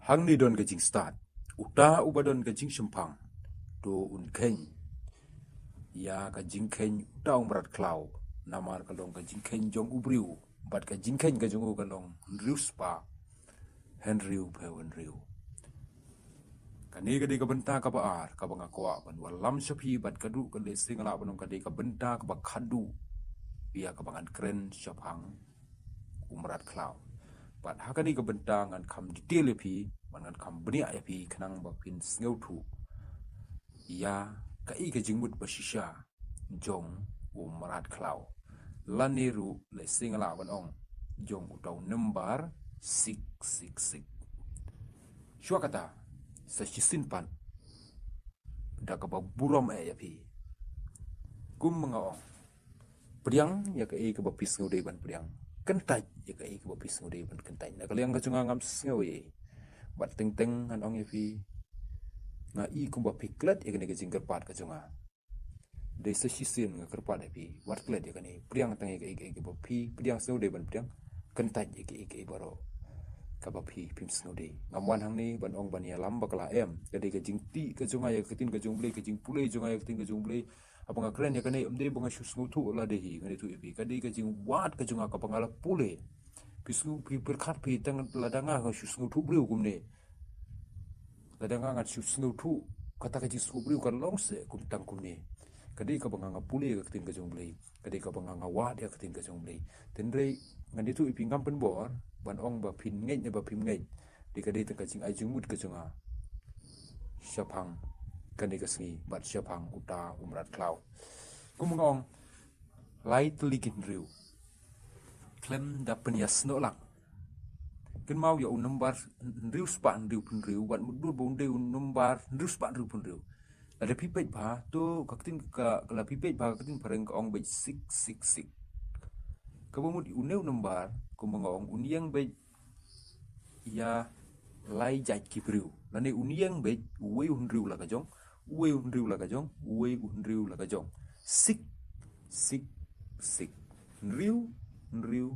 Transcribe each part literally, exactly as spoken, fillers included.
Hangne don ka jingstad. Uta uba don ka jingshemphang, to un kheiñ ïa ka jingkheiñ uta u mrad khlaw. Namar ka long ka jingkheiñ jong u briew, bad ka jingkheiñ ka jong u ka long hynriew spah hynriew phew hynriew. Kane ka dei ka bynta kaba ar kaba nga kwah ban wallam sha phi, bad ka dei ka dei sngewlah ban ong ka dei ka bynta kaba khadduh ïa kaba ngan kren shaphang u mrad khlaw. Bad ha kane ka bynta ngan kham detail ïa phi, bad ngan kham bniah ïa phi khnang ba phin sngewthuh ïa kaei ka jingmut ba shisha jong u mrad khlaw. Lane ruh lehse nga lah ban ong jong uta u number six six six. Shuwa kata, sa shisien pat da kaba burom eh ïa phi. Kum ma nga ong, pdiang ïa kaei kaba phi sngewdei ban pdiang, kyntait ïa kaei kaba phi sngewdei ban kyntait. Na ka liang ka jong nga ngam sngew ei, bad teng teng ngan ong ïa phi, nga i kumba phi klet ïa kane ka jingkyrpad ka jong nga. Dei sa shisien nga kyrpad ïa phi, wat klet ïa kane, pdiang tang ïa kaei kaei kaba phi pdiang sngewdei ban pdiang, kyntait ïa kaei kaei baroh kaba phi phim sngewdei. Ngam wan hangne ban ong ban ïalam bakla, em, ka dei ka jingtih ka jong nga ïa ka ktien ka jong U Blei, ka jingpule jong nga ïa ka ktien ka jong U Blei. Haba nga kren ïa kane, ym dei ba nga shu sngewthuh lade hi, ngan ïathuh ïa phi, ka dei ka jingwad ka jong nga kaba nga la pule. Phi sngew, phi pyrkhat phi tang lada nga, nga shu sngewthuh briew kumne. Lada nga, nga shu sngewthuh, kata ka jingsngewthuh briew ka long se kum tang kumne. Ka dei kaba nga, nga pule ïa ka ktien ka jong U Blei. Ka dei kaba nga, nga wad ïa ka ktien ka jong U Blei. Hynrei ngan ïathuh ïa phi, ngam pynbor ban ong ba phin ngeit ne ba phim ngeit. Dei ka dei tang ka jingai jingmut ka jong nga shaphang kane ka sngi bad shaphang uta u mrad khlaw. Kum nga ong, lai tylli ki hynriew khlem da pynïasnoh lang. Kynmaw ïa u number hynriew spah hynriew phew hynriew, wat mutdur ba un dei u number hynriew spah hynriew phew hynriew. Lada phi peit bha, to ka ktien ka, lada phi peit bha ka ktien phareng ka ong beit six six six. Kaba mut une u number, kumba nga ong, un ïeng beit ïa lai jait ki briew. Lane un ïeng beit uwei u hynriew la ka jong, uwei u hynriew la ka jong, uwei u hynriew la ka jong. Six six six. Hynriew hynriew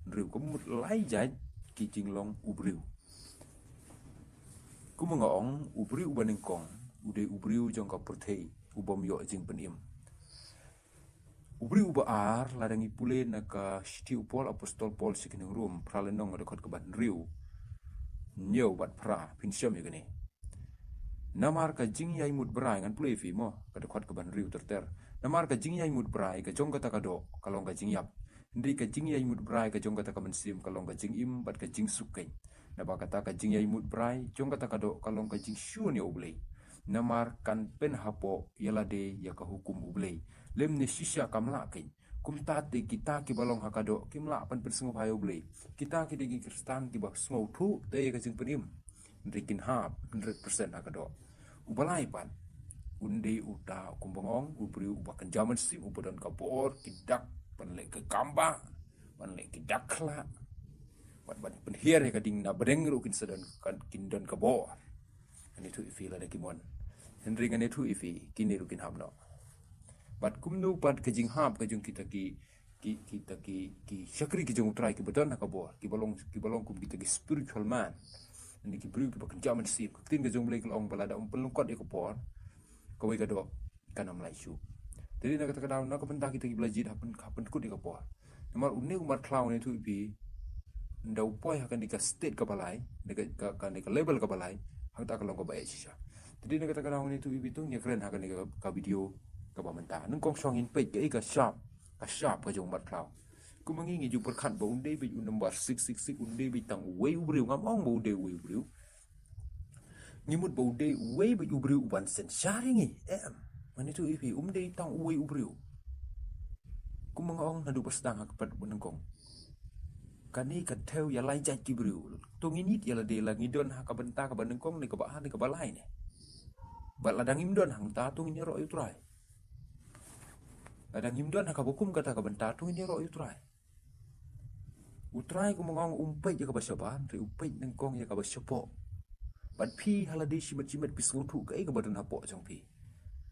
hynriew. Kaba mut lai jait ki jinglong u briew. Kumba nga ong, u briew uba nyngkong u dei u briew jong ka pyrthei, u bym ïoh jingpynim. U briew uba ar, lada ngi pule na ka shithi u Paul, apostol Paul sha ki nong Rom, phra lynnong, ka dkhot kaba hynriew, hynñiew bad phra, phin shem ïa kane. Namar ka jingïaimut brai, ngan pule ïa phi mo, ka dkhot kaba hynriew ter ter. Namar ka jingïaimut brai ka jong kata ka doh ka long ka jingïap. Hynrei ka jingïaimut brai ka jong kata ka mynsiem ka long ka jingim bad ka jingsuk keiñ. Naba kata ka jingïaimut brai jong kata ka doh ka long ka jingshun ïa U Blei. Namar kan pynhapoh ïa lade ïa ka hukum U Blei, lymne shisha kam lah keiñ. Kumta te kita kiba long ha ka doh kim lah ban pynsngewbha ïa U Blei. Kita ki dei ki Khristan kiba sngewthuh te ïa ka jingpynim. Hynrei kin hap hundred percent ha ka doh. Uba lai pat un dei uta, kumba nga ong, u briew uba kynja mynsiem, uba don ka bor, ki dak ban leh ka kam ba, ban leh ki dak khlad, ban, ban pynhiar ïa ka ding, na bneng ruh kin sa don, kan, kin don ka bor. Ngan ïathuh ïa phi lada ki mon. Hynrei ngan ïathuh ïa phi, kine ruh kin hap noh. Bad kumno pat ka jinghap ka jong kita ki, ki, kita ki, ki shakri ki jong U Trai kiba don ha ka bor, kiba long, kiba long kum kita ki spiritual man. Lane ki briew kiba kynja mynsiem. Ka ktien ka jong U Blei ka la ong ba lada ym pynlyngkot ïa ka por, kawei ka doh kan ym lait shuh. Te dei na kata ka daw, na ka bynta kita kiba la jied, hap pyn, hap pynkut ïa ka por. Namar une u mrad khlaw, ngan ïathuh ïa phi, ynda u poi ha kane ka state kaba lai, ne ka, ka, kane ka level kaba lai, hangta ka long kaba eh shisha. Te dei na kata ka daw, ngan ïathuh ïa phi, to ngin ïakren ha kane ka, ka video kaba mynta. Nyngkong shuwa ngin peit kaei ka shap, ka shap ka jong u mrad khlaw. Kumba ngi, ngi ju pyrkhat ba un dei beit u number six six six, un dei beit tang uwei u briew, ngam ong ba un dei uwei u briew. Ngi mut ba u dei uwei beit u briew uban synshar ïa ngi. Em. Ngan ïathuh ïa phi, um dei tang uwei u briew. Kumba nga ong naduh ba sdang ha ka part ba nyngkong, kane ka thew ïa lai jait ki briew. To ngin ïeit ïa lade, la ngi don ha ka bynta kaba nyngkong ne kaba ar ne kaba lai ne. Bad lada ngim don hangta, to ngin ïaroh ïa U Trai. Lada ngim don ha kaba kum kata ka bynta, to ngin ïaroh ïa U Trai. U Trai, kumba nga ong, um peit ïa kaba shabar, hynrei u peit nyngkong ïa kaba shapoh. Bad phi ha lade shimet shimet phi sngewthuh kaei kaba don hapoh jong phi,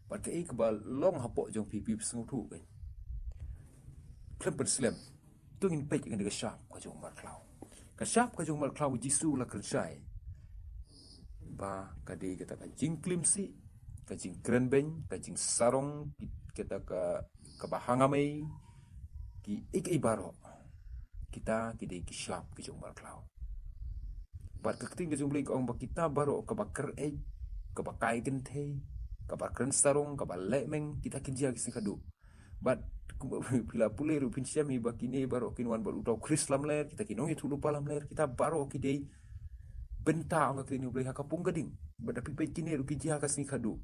bad kaei kaba long hapoh jong phi, phi sngewthuh keiñ. Khlem pynslem, to ngin peit ïa kane ka shap ka jong u mrad khlaw. Ka shap ka jong u mrad khlaw, U Jisu u la kren shai. ba ka dei kata ka jingklim sih, ka jingkren beiñ, ka jingsarong, kata ka, kaba hangmei, ki ei ei baroh. Kita ki dei ki shap ki jong u mrad khlaw. Bad ka ktien ka jong u Blei ka ong ba kita baroh kaba kren, kaba kai kynthei, kaba kren sarong, kaba leh meng, kita kin jia ki sngi khadduh. Bad kumba phi la pule ruh phin shem hi ba kine baroh kin wan bad uta u Khrist lamler, kita ki nongïathuhlypa lamler, kita baroh ki dei bynta, ong ka ktien u Blei, ha ka pung ka ding. Bad da phi peit kine ruh ki jia ka sngi khadduh.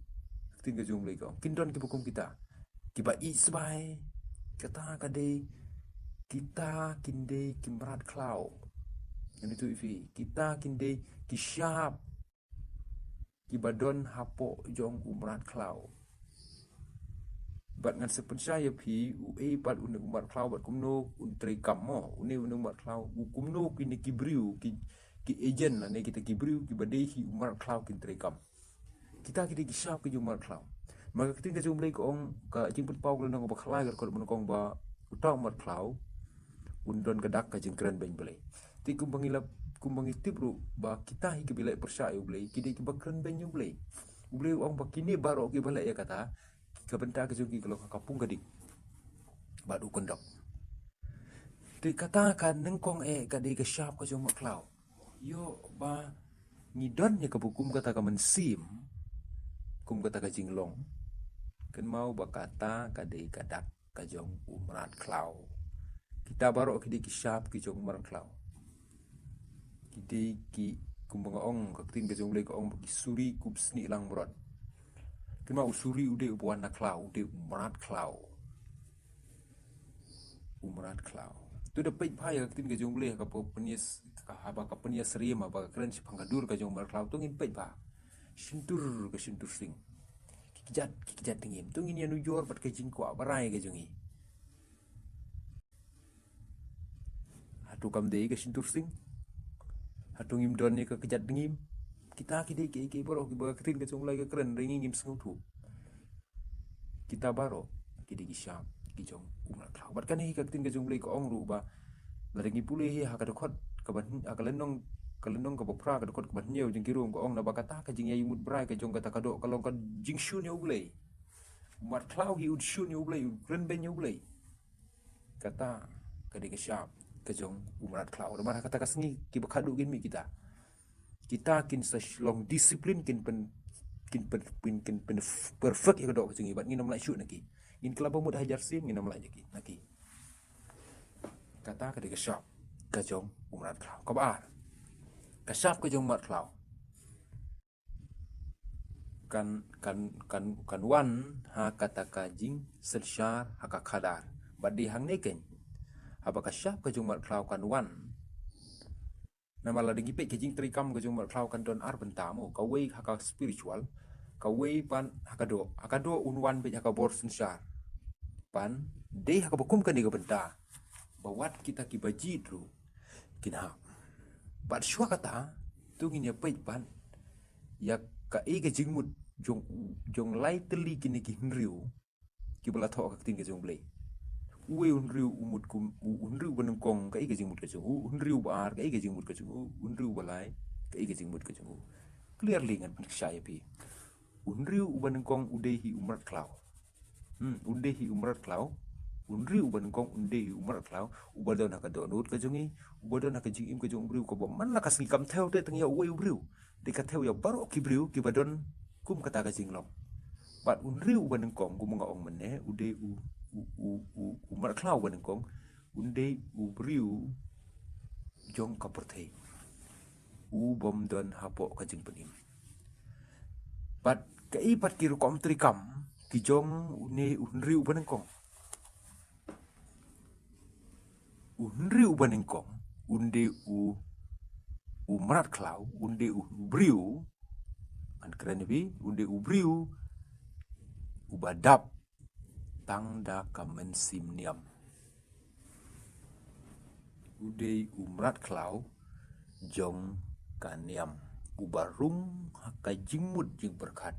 Ka ktien ka jong u Blei ka ong kin don kiba kum kita, kiba ïeit sbai. Kata ka dei, kita kin dei ki mrad khlaw. Ngan ïathuh ïa phi, kita kin dei ki shap kiba don hapoh jong u mrad khlaw. Bad ngan sa pynshai ïa phi, uei pat une u mrad khlaw bad kumno un treikam mo. Une, une u mrad khlaw, u kumno kine ki briew, ki, ki agent lane kita ki briew kiba dei hi u mrad khlaw kin treikam. Kita ki dei ki shap ki jong u mrad khlaw. Namar ka ktien ka jong u Blei ka ong, ka Jingpynpaw ka lynnong kaba khatlai ka dkhot ba nyngkong ba uta u mrad khlaw un don ka dak ka jingkren beiñ Blei. Te kumba ngi la, kumba ngi tip ruh ba kita hi kiba leh pyrshah ïa u Blei, ki dei kiba kren beiñ ïa u Blei. U Blei u ong ba kine baroh kiba leh ïa kata, ka bynta ka jong ki ka long ha ka pung ka ding bad u kyndok. Te kata ka nyngkong eh ka dei ka shap ka jong u mrad khlaw. Ïoh ba ngi don ïa kaba kum kata ka mynsiem, kum kata ka jinglong, kynmaw ba kata ka dei ka dak ka jong u mrad khlaw. Kita baroh ki dei ki shap ki jong u mrad khlaw. Ki dei ki, kumba nga ong, ka ktien ka jong u Blei ka ong ba ki suri kup snieh langbrot. Kynmaw u suri u dei uba wan na khlaw, u dei u mrad khlaw. U mrad khlaw. To da peit bha ïa ka ktien ka jong u Blei ha kaba pynïas, ka, haba ka pynïasyriem, haba ka kren shaphang ka dur ka jong u mrad khlaw, to ngin peit bha. Shyntur ka shyntur sing, ki kjat, ki kjat dngiem. To ngin ïanujor bad ka jingkwah barai ka jong ngi. Hato kam dei ka shyntur sing? Hato ngim don ïa ka kjat dngiem? Kita ki dei kiei kiei baroh kiba ka ktien ka jong u Blei ka kren, hynrei ngi ngim sngewthuh. Kita baroh ki dei ki shap ki jong u mrad khlaw. Bad kane hi ka ktien ka jong u Blei ka ong ruh ba, lada ngi pule hi ha ka dkhot kaba hyn-, ha ka lynnong, ka lynnong kaba phra, ka dkhot kaba hynñiew jong ki Rom, ka ong, naba kata ka jingïaid mut brai ka jong kata ka doh ka long ka jingshun ïa u Blei. U mrad khlaw hi un shun ïa u Blei, un kren beiñ ïa u Blei. Kata ka dei ka shap ka jong u mrad khlaw. Namar ha kata ka sngi kiba khadduh kin mih kita. Kita kin sa long discipline, kin pyn, kin pyn, kin, kin pyn perfect ïa ka doh ka jong ngi, bad ngin ym lah shuh na ki. Ngin kylla ba mut hajar sien, ngin ym lah ïa ki, na ki. Kata ka dei ka shap ka jong u mrad khlaw. Kaba ar, ka shap ka jong u mrad khlaw kan, kan, kan, kan wan ha kata ka jingsynshar ha ka khadar. Bad dei hangne keiñ, haba ka shap ka jong u mrad khlaw kan wan. Namar lada ngi peit ka jingtreikam ka jong u mrad khlaw kan don ar bynta mo, kawei ha ka spiritual, kawei pat ha ka doh. Ha ka doh un wan beit ha ka bor synshar. Bad dei ha kaba kum kane ka bynta ba wat kita kiba jied ruh kin hap. Bad shuwa kata, to ngin ïa peit pat ïa kaei ka jingmut jong, jong lai tylli kine ki hynriew kiba la thoh ka ktien ka jong u Blei. Uwei u hynriew u mut kum, u, u hynriew uba nyngkong, kaei ka jingmut ka jong u, u hynriew uba ar, kaei ka jingmut ka jong u, u hynriew uba lai, kaei ka jingmut ka jong u. Clearly ngan pynkyrshan ïa phi. U hynriew uba nyngkong u dei hi u mrad khlaw. Hmm, u dei hi u mrad khlaw. U hynriew uba nyngkong u dei hi u mrad khlaw, uba don ha ka dohnud ka jong ngi, uba don ha ka jingim ka jong u briew, kaba man la ka sngi kam thew te tang ïa uwei u briew. Dei ka thew ïa baroh ki briew kiba don kum kata ka jinglong. Bad u hynriew uba nyngkong, kum nga ong mynne, u dei u, u, u, u, u mrad khlaw uba nyngkong, u dei u briew jong ka pyrthei, u bym don hapoh ka jingpynim. Bad kaei pat ki rukom treikam ki jong une u hynriew uba nyngkong? U hynriew uba nyngkong un dei u, u mrad khlaw, un dei u briew, ngan kren ïa phi, un dei u briew uba dap tang da ka mynsiem niam. U dei u mrad khlaw jong ka niam, uba rung ha ka jingmut jingpyrkhat,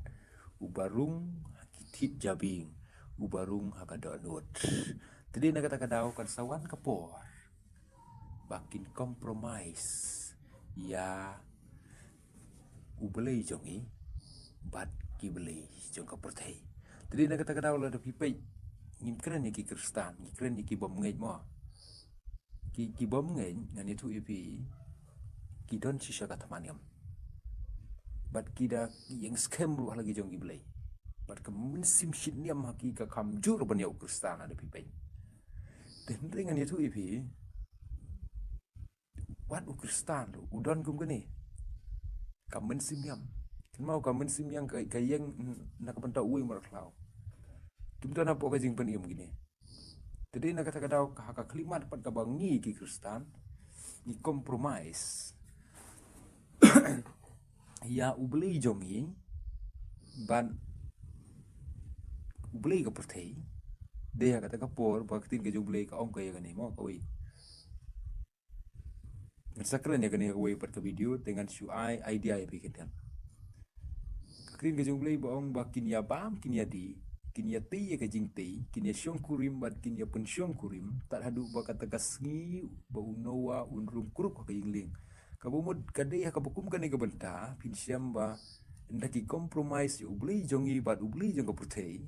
uba rung ha ki thied jabieng, uba rung ha ka dohnud. Te dei na kata ka daw kan sa wan ka por ba kin compromise ïa U Blei jong ngi bad ki blei jong ka pyrthei. Te dei na kata ka daw lada phi peit, ngim kren ïa ki Khristan, ngi kren ïa ki bym ngeit mo. Ki, ki bym ngeit, ngan ïathuh ïa phi, ki don shisha ka thma niam. Bad ki da ïeng skhem ruh ha la ki jong ki blei. Bad ka mynsiem shit niam ha ki ka kham jur ban ïa u Khristan lada phi peit. Te hynrei ngan ïathuh ïa phi, wat u Khristan ruh u don kum kane. Ka mynsiem niam. Kynmaw, ka mynsiem niam ka, ka ïeng na ka bynta uwei u mrad khlaw. Kim don hapoh ka jingpynim kine. Te dei na kata ka daw, ha ka khyllipmat pat kaba ngi ki Khristan ngi compromise ïa U Blei jong ngi bad U Blei ka pyrthei. Dei ha kata ka por ba ka ktien ka jong U Blei ka ong ka ïa kane mo, kawei. Ngan sa kren ïa kane kawei pat ka video, te ngan shu ai idea ïa phi kynthei. Ka ktien ka jong U Blei ba ong ba kin ïa bam, kin ïa dih, kin ïa tei ïa ka jingtei, kin ïa shongkurim bad kin ïa pynshongkurim tad haduh ba kata ka sngi ba u Noah un rung kurup ha ka ïing lieng. Kaba mut ka dei ha kaba kum kane ka bynta, phin shem ba ynda ki compromise ïa U Blei jong ngi bad U Blei jong ka pyrthei,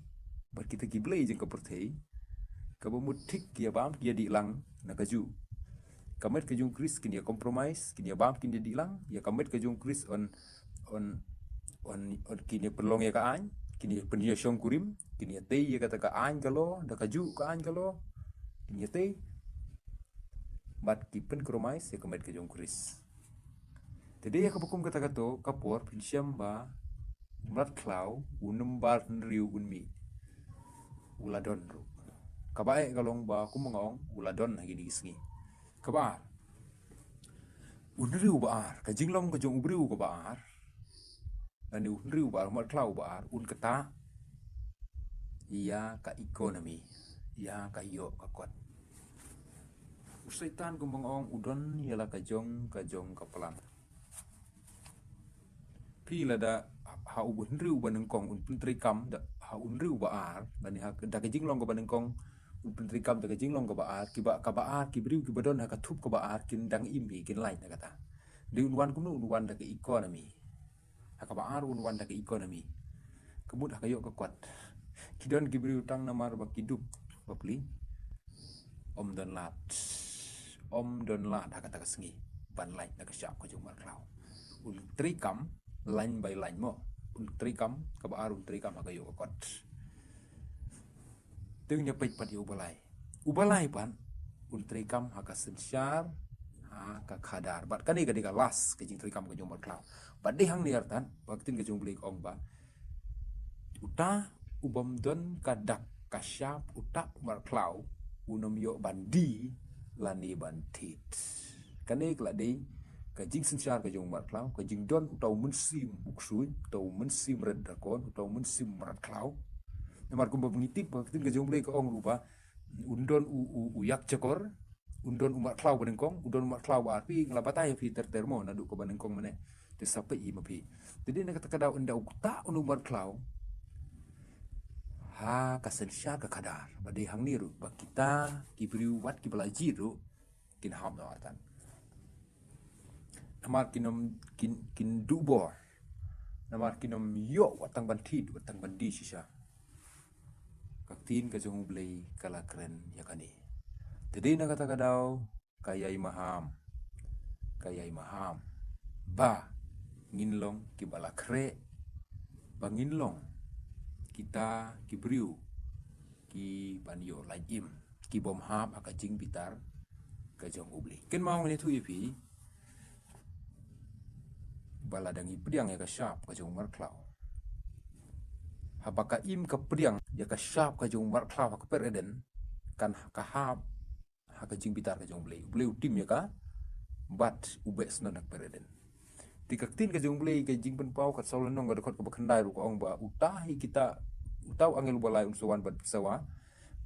bad kita ki blei jong ka pyrthei, kaba mut thik ki ïa bam ki ïa dih lang na kajuh. Ka met ka jong u Khrist kin ïa compromise, kin ïa bam kin ïa dih lang, ïa ka met ka jong u Khrist yn, yn, yn, yn kin ïa pynlong ïa ka aiñ, kin ïa pynïashongkurim, kin ïa tei ïa kata ka aiñ ka law, da kajuh ka aiñ ka law, kin ïa tei. Bad ki pynpromise ïa ka met ka jong u Khrist. Te dei ha kaba kum kata kato ka por phin shem ba u mrad khlaw u number hynriew un mih. U la don ruh. Kaba eh ka long ba kum nga ong u la don ha kine ki sngi. Kaba ar. U hynriew ba ar. Ka jinglong ka jong u briew kaba ar. Lane u hynriew ba ar, u mrad khlaw ba ar, un ktah ïa ka economy, ïa ka ïoh ka kot. U Soitan kumba nga ong u don ïa la ka jong, ka jong ka plan. Phi lada ha u hynriew ba nyngkong un pyntreikam da ha u hynriew ba ar, lane ha da ka jinglong kaba nyngkong un pyntreikam da ka jinglong kaba ar, kiba kaba ar, ki briew kiba don ha ka thup kaba ar kin dang im hi, kin lait na kata. Dei un wan kumno, un wan da ka economy. Ha kaba ar un wan da ka economy. Ka mut ha ka ïoh ka kot. Ki don ki briew tang namar ba ki duk bapli. Ym don lad. Ym don lad ha kata ka sngi ban lait na ka shap ka jong u mrad khlaw. Un treikam line by line mo. Un treikam, kaba ar un treikam ha ka ïoh ka kot. Te ngin ïa peit pat ïa u ba lai. U ba lai pat un treikam ha ka synshar, ha ka khadar. Bad kane ka dei ka last ka jingtreikam ka jong u mrad khlaw. Bad dei hangne artat ba ka ktien ka jong u Blei ka ong ba uta u bym don ka dak ka shap, uta u mrad khlaw un ym ïoh ban die lane ban thied. Kane ka la dei ka jingsynshar ka jong u mrad khlaw, ka jingdon uta u mynsiem u ksuid, uta u mynsiem red dragon, uta u mynsiem mrad khlaw. Namar kumba ngi tip ba ka ktien ka jong u Blei ka ong ruh ba un don u, u, u ïakjakor, un don u mrad khlaw ba nyngkong, un don u mrad khlaw ba ar. Phi, nga la batai ïa phi ter ter mo naduh kaba nyngkong mynne. Te sa peit hi ma phi. Te dei na kata ka daw ynda u ktah u mrad khlaw ha ka synshar ka khadar. Bad dei hangne ruh ba kita ki briew wat kiba la jied ruh kin hap noh artat. Namar kin ym, kin, kin duh bor. Namar kin ym ïoh wat tang ban thied, wat tang ban die shisha. Ka ktien ka jong u Blei ka la kren ïa kane. Te dei na kata ka daw ka ïai maham. Ka ïai maham ba ngin long kiba la khreh, ba ngin long kita ki briew kiban ïoh lait im, ki bym hap ha ka jingbitar ka jong u Blei. Kynmaw, ngan ïathuh ïa phi ba lada ngi pdiang ïa ka shap ka jong u mrad khlaw, haba ka im ka pdiang ïa ka shap ka jong u mrad khlaw ha ka kper Eden, kan ka hap ha ka jingbitar ka jong u Blei. U Blei u tim ïa ka bad u beh snoh na ka kper Eden. Te ka ktien ka jong u Blei, ka Jingpynpaw ka saw lynnong ka dkhot kaba khyndai ruh ka ong ba uta hi kita, uta u angel uba lai un sa wan ban pynsawa.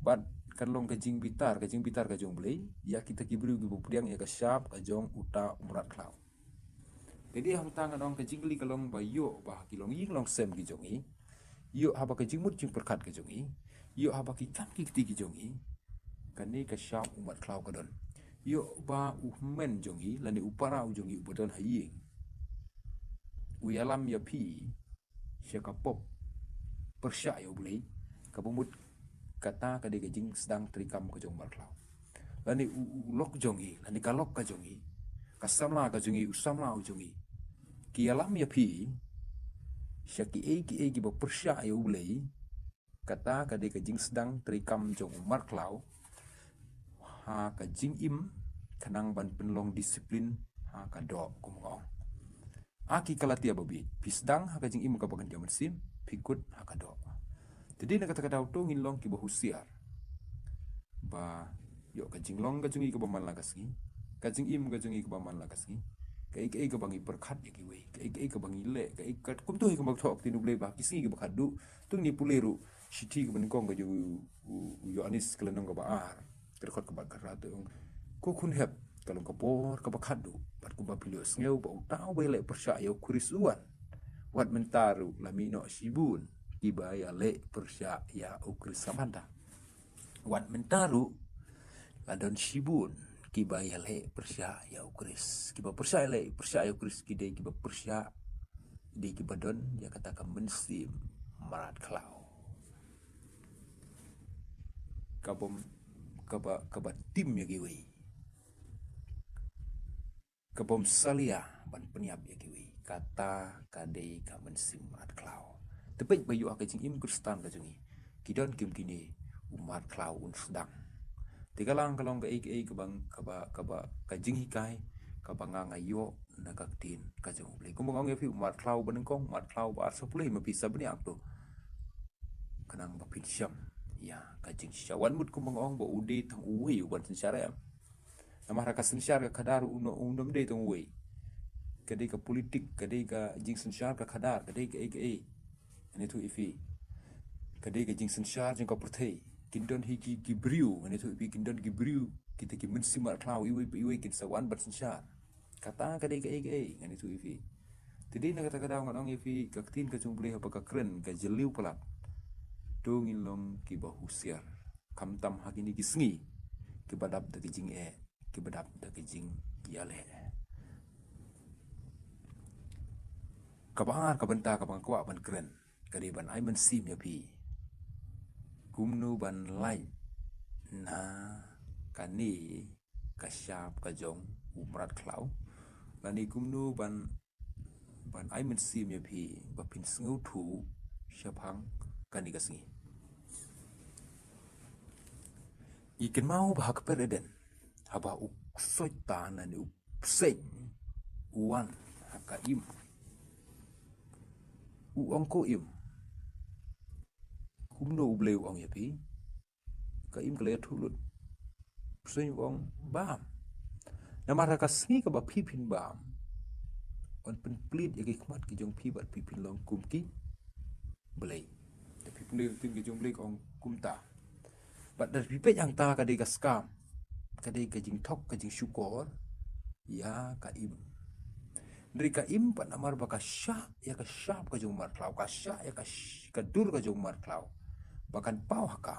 Bad kan long ka jingbitar, ka jingbitar ka jong u Blei ïa kita ki briew kiba pdiang ïa ka shap ka jong uta u mrad khlaw. Te dei hangta ngan ong ka jingkylli ka long ba ïoh ba ha ki longïing longsem ki jong ngi, ïoh haba ka jingmut jingpyrkhat ka jong ngi, ïoh haba ki kam ki kti ki jong ngi, kane ka shap u mrad khlaw ka don. Ïoh ba u hynmen jong ngi lane u para u jong ngi uba don ha ïing, u ïalam ïa phi sha ka pop pyrshah ïa U Blei, kaba mut kata ka dei ka jingsdang treikam ka jong u markhlaw. Lane u, u, u lok jong i, lane ka lok ka jong i, ka samla ka jong i, u samla u jong i, ki ïalam ïa phi sha kiei kiei kiba pyrshah ïa U Blei. Kata ka dei ka jingsdang treikam jong u markhlaw ha ka jingim, khnang ban pynlong disiplin ha ka doh, kum nga ong. A ki Galatia babieit, phi sdang ha ka jingim kaba kynja mynsiem, phi kut ha ka doh. Te dei na kata ka daw to ngin long kiba husiar ba ïoh ka jinglong ka jong ngi kaba man la ka sngi, ka jingim ka jong ngi kaba man la ka sngi, kaei kaei kaba ngi pyrkhat ïa kiwei, kaei kaei kaba ngi leh, kaei ka kumto hi kaba thoh ka ktien U Blei ba ki sngi kiba khatduh. To ngin pule ruh shithi kaba nyngkong ka jong u, u, u Ïoannis ka lynnong kaba ar, ka dkhot kaba khathynriew, te ong, ko khun hep, ka long ka por kaba khatduh, bad kumba phi la ïohsngew ba uta uba ïaleh pyrshah ïa U Khrist u wan, wat mynta ruh la mih noh shibun kiba ïaleh pyrshah ïa U Khrist. Ka mut, wat mynta ruh la don shibun kiba ïaleh pyrshah ïa U Khrist. Kiba pyrshah, ïaleh pyrshah ïa U Khrist ki dei kiba pyrshah, dei kiba don ïa kata ka mynsiem mrad khlaw, kabym, kaba, kaba tim ïa kiwei, kabym salia ban pynïap ïa kiwei. Kata ka dei ka mynsiem mrad khlaw. Te peit ba ïoh ha ka jingim Khristan ka jong ngi, ki don kim kine, u markhlaw un sdang. Te ka long, ka long kaei kaei kaba, kaba, kaba, ka jinghikai kaba nga, nga ïoh na ka ktien ka jong U Blei. Kumba nga ong ïa phi, u markhlaw ba nyngkong, u markhlaw ba ar, sa pule ma phi, sa bniah to, khnang ba phin shem ïa ka jingshisha. Wat mut kumba nga ong ba u dei tang uwei u ban synshar, em. Namar ha ka synshar ka khadar un, un ym dei tang uwei. Ka dei ka politik, ka dei ka jingsynshar ka khadar, ka dei kaei kaei, ngan ïathuh ïa phi. Ka dei ka jingsynshar jong ka pyrthei. Kin don hi ki, ki briew, ngan ïathuh ïa phi, kin don ki briew, kita ki mynsiem mrad khlaw, iwei pa iwei kin sa wan ban synshar. Kata ka dei kaei kaei, ngan ïathuh ïa phi. Te dei na kata ka daw ngan ong ïa phi, ka ktien ka jong U Blei haba ka kren, ka jylliew palat. To ngin long kiba husiar, khamtam ha kine ki sngi kiba dap da ka jingeh, kiba dap da ka jingïaleh. Kaba ar ka bynta kaba nga kwah ban kren, ka dei ban ai mynsiem ïa phi kumno ban lait na kane ka shap ka jong u mrad khlaw, lane kumno ban, ban ai mynsiem ïa phi ba phin sngewthuh shaphang kane ka sngi. Ngi kynmaw ba ha ka kper Eden, haba u Soitan lane u bseiñ u wan ha ka im, u ong, ko im, kumno U Blei u ong ïa phi? Ka im ka la ïathuh lut. Bseiñ u ong, bam. Namar ha ka sngi kaba phi phin bam, yn pynplied ïa ki khmat ki jong phi bad phi phin long kum ki blei. Te phi pule ktien ka jong U Blei ka ong kumta. Bad da phi peit hangta ka dei ka skam, ka dei ka jingthok, ka jingshukor ïa ka im. Hynrei ka im pat namar ba ka shah ïa ka shap ka jong u mrad khlaw, ka shah ïa ka sh-, ka dur ka jong u mrad khlaw, ba kan paw ha ka,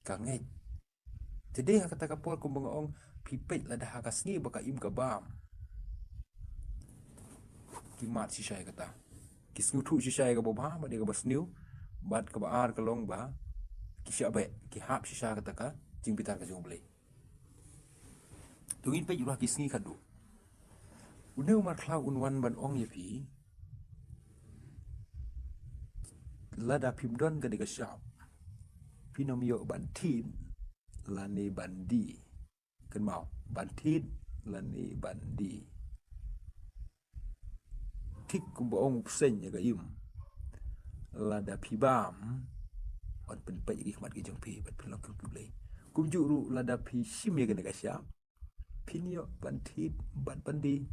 ka ngeit. Te dei ha kata ka por kumba nga ong, phi peit lada ha ka sngi ba ka im ka bam, ki mad shisha ïa kata, ki sngewthuh shisha ïa kaba bha bad ïa kaba sniew. Bad kaba ar ka long ba ki shah beh, ki hap shisha kata ka jingbitar ka jong U Blei. To ngin peit ruh ha ki sngi khatduh. Une u mrad khlaw un wan ban ong ïa phi, lada phim don kane ka shap, phin ym ïoh ban thied lane ban die. Kynmaw, ban thied lane ban die. Thik kumba ong u bseiñ ïa ka im, lada phi bam, yn pynpeit ïa ki khmat ki jong phi bad phin long kum ki blei. Kumjuh ruh lada phi shim ïa kane ka shap, phin ïoh ban thied bad ban die.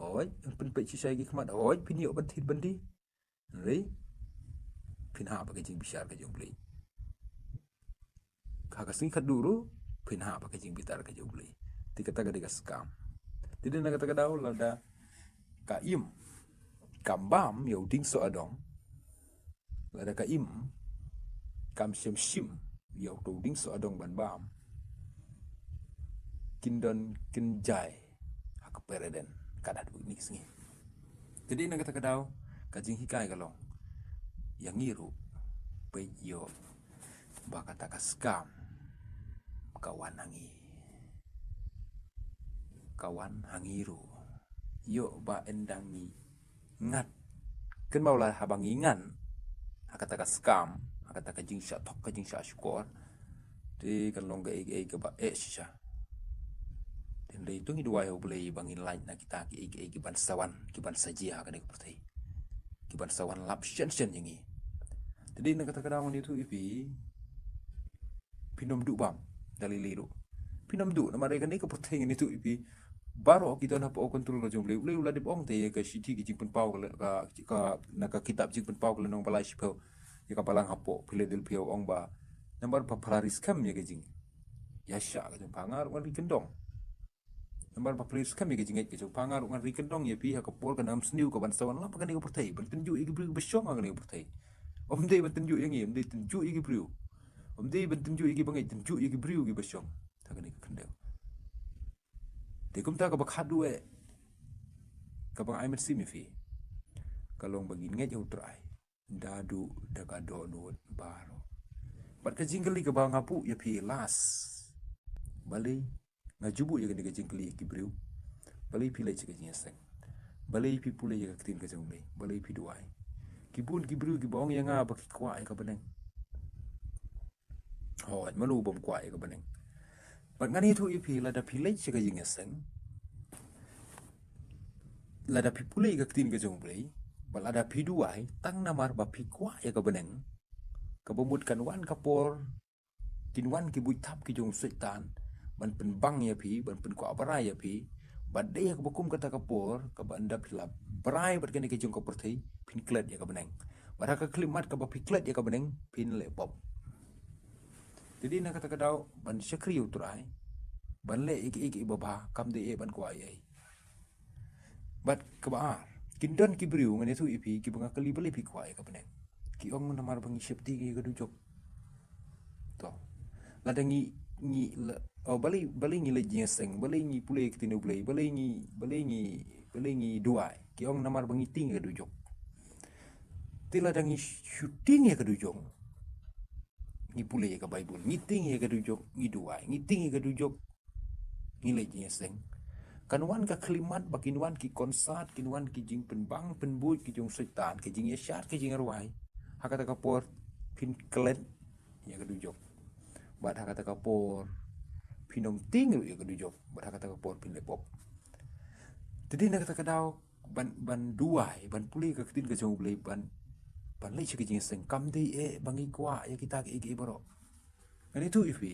Hooid, yn pynpeit shisha ïa ki khmat, hooid, phin ïoh ban thied ban die. Hynrei phin hap ha ka jingbishar ka jong U Blei. Ha ka sngi khatduh ruh phin hap ha ka jingbitar ka jong U Blei. Te kata ka dei ka skam. Te dei na kata ka daw lada ka im kam bam ïa u dieng soh adong, lada ka im kam shym shim ïa uto u dieng soh adong ban bam, kin don kin jai ha ka kper Eden kat haduh kine ki sngi. Te dei na kata ka daw, ka jinghikai ka long, ïa ngi ruh, peit ïoh ba kata ka skam ka wan ha ngi. Ka wan ha ngi ruh. Ïoh ba ynda ngi ngat, kynmaw la haba ngi ngat ha kata ka skam, ha kata ka jingshah thok, ka jingshah shukor, te kan long kaei kaei kaba eh shisha. Te hynrei to ngi duwai ha U Blei ba ngin lait na kita kiei kiei kiban sa wan, kiban sa jia ha kane ka pyrthei, kiban sa wan lap shen shen ïa ngi. Te dei na kata ka daw ngan ïathuh ïa phi, phin ym duh bam da lei lei ruh. Phin ym duh, namar ïa kane ka pyrthei ngan ïathuh ïa phi, baroh ki don hapoh control ka jong U Blei. U Blei u la dep ong te ïa ka shithi ka Jingpynpaw ka la, ka, ka, na ka kitab Jingpynpaw ka lynnong ba lai shiphew, ïa ka balang hapoh Philadelphia u ong ba, namar ba pha la ri skhem ïa ka jingïaishah ka jong pha, nga ruh ngan ri kyndong. Namar ba pha la ri skhem ïa ka jingngeit ka jong pha, nga ruh ngan ri kyndong ïa phi ha ka por ka nam sniew kaban sa wan lap ha kane ka pyrthei, ban tynjuh ïa ki briew kiba shong ha kane ka pyrthei. Ym dei ban tynjuh ïa ngi, ym dei tynjuh ïa ki briew. Ym dei ban tynjuh ïa kiba ngeit, tynjuh ïa ki briew kiba shong ha kane ka khyndew. Te kumta kaba khadduh eh, kaba nga ai mynsiem ïa phi, ka long ba ngin ngeit ïa U Trai da duh da ka dohnud baroh. Bad ka jingkylli kaba nga buh ïa phi last, balei, nga ju buh ïa kane ka jingkylli ïa ki briew, balei phi leit sha ka jingïaseng? Balei phi pule ïa ka ktien ka jong U Blei? Balei phi duwai? Ki bun ki briew kiba ong ïa nga ba ki kwah ïa ka bneng. Hooid, mano bym kwah ïa ka bneng? Bad ngan ïathuh ïa phi, lada phi leit sha ka jingïaseng, lada phi pule ïa ka ktien ka jong U Blei, bad lada phi duwai tang namar ba phi kwah ïa ka bneng, kaba mut kan wan ka por, kin wan ki buit thap ki jong u Soitan ban pynbang ïa phi, ban pynkwah brai ïa phi. Bad dei ha kaba kum kata ka por kaba ynda phi la brai bad kane ka jong ka pyrthei, phin klet ïa ka bneng. Bad ha ka khyllipmat kaba phi klet ïa ka bneng, phin leh pop. Te dei na kata ka daw ban shakri ïa U Trai, ban leh ïa kiei kiei ba bha, kam dei eh ban kwah ïa ei. Bad kaba ar, kin don ki briew, ngan ïathuh ïa phi, kiba nga kylli balei phi kwah ïa ka bneng. Ki ong namar ba ngi sheptieng ïa ka dujok. To. Lada ngi, ngi, la, oh, balei, balei ngi leit jingïaseng, balei ngi pule ïa ka ktien U Blei, balei ngi, balei ngi, balei ngi duwai. Ki ong namar ba ngi tieng ïa ka dujok. Te lada ngi shu tieng ïa ka dujok, ngi pule ïa ka Baibl, ngi tieng ïa ka dujok, ngi duwai, ngi tieng ïa ka dujok, ngi leit jingïaseng, kan wan ka khyllipmat ba kin wan ki concert, kin wan ki jingpynbang pynbuit ki jong u Soitan, ki jingïashad, ki jingrwai. Ha kata ka por phin klet ïa ka dujok. Bad ha kata ka por phin ym tieng ruh ïa ka dujok. Bad ha kata ka por phin leh pop. Te dei na kata ka daw ban, ban duwai, ban pule ïa ka ktien ka jong U Blei, ban, ban leit sha ka jingïaseng, kam dei eh ba ngi kwah ïa kita kiei kiei baroh. Ngan ïathuh ïa phi,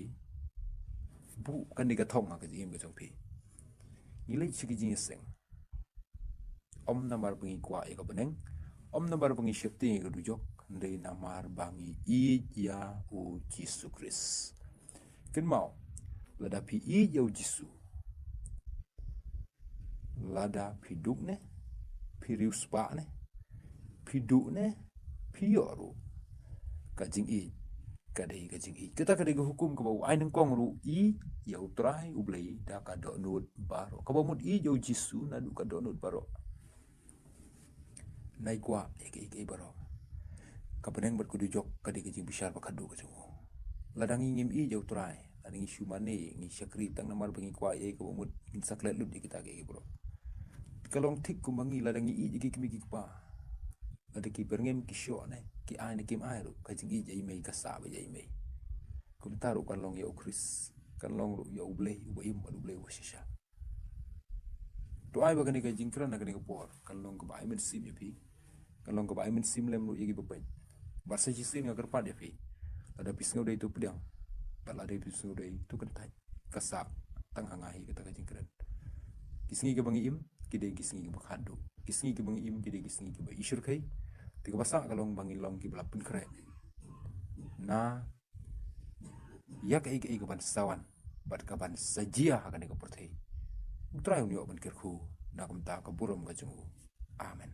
buh kane ka thong ha ka jingim ka jong phi. Ngi leit sha ka jingïaseng, ym namar ba ngi kwah ïa ka bneng, ym namar ba ngi sheptieng ïa ka dujok, hynrei namar ba ngi ïeit ïa U Jisu Khrist. Kynmaw, lada phi ïeit ïa U Jisu, lada phi duk ne, phi riewspah ne, phi duh ne, phi ïoh ruh, ka jingïeit ka dei ka jingïeit. Kata ka dei ka hukum kaba u ai nyngkong ruh, ïeit ïa U Trai U Blei da ka dohnud baroh. Kaba mut ïeit ïa U Jisu naduh ka dohnud baroh. Nai kwah ïa kiei kiei baroh. Ka bneng bad ka dujok ka dei ka jingbishar ba khadduh ka jong u. Lada ngi ngim ïeit ïa U Trai, lada ngi shu mane, ngi shakri tang namar ba ngi kwah ïa ei, kaba mut ngin sa klet lut ïa kita kiei kiei baroh. Ka long thik kumba ngi, lada ngi ïeit ïa ki kmie ki kpa, lada ki byrngem ki shoh ne, ki ai ne kim ai ruh, ka jingïeit ïa i mei ka sah beit ïa i mei. Kumta ruh kan long ïa U Khrist, kan long ruh ïa U Blei uba im bad U Blei uba shisha. To ai ba kane ka jingkren ha kane ka por kan long kaba ai mynsiem ïa phi, kan long kaba ai mynsiem lem ruh ïa kiba peit. Bad sa shisien nga kyrpad ïa phi, lada phi sngewdei to pdiang, bad lada phi sngewdei to kyntait. Ka sah tang ha nga hi kata ka jingkren. Ki sngi kiba ngi im ki dei ki sngi kiba khadduh. Ki sngi kiba ngi im ki dei ki sngi kiba i shyrkhei. Te kaba sah ka long ba ngin long kiba la pynkhreh na ïa kaei kaei kaban sa wan bad kaban sa jia ha kane ka pyrthei. U Trai un ïoh ban kyrkhu na ka bynta ka burom ka jong u. Amen.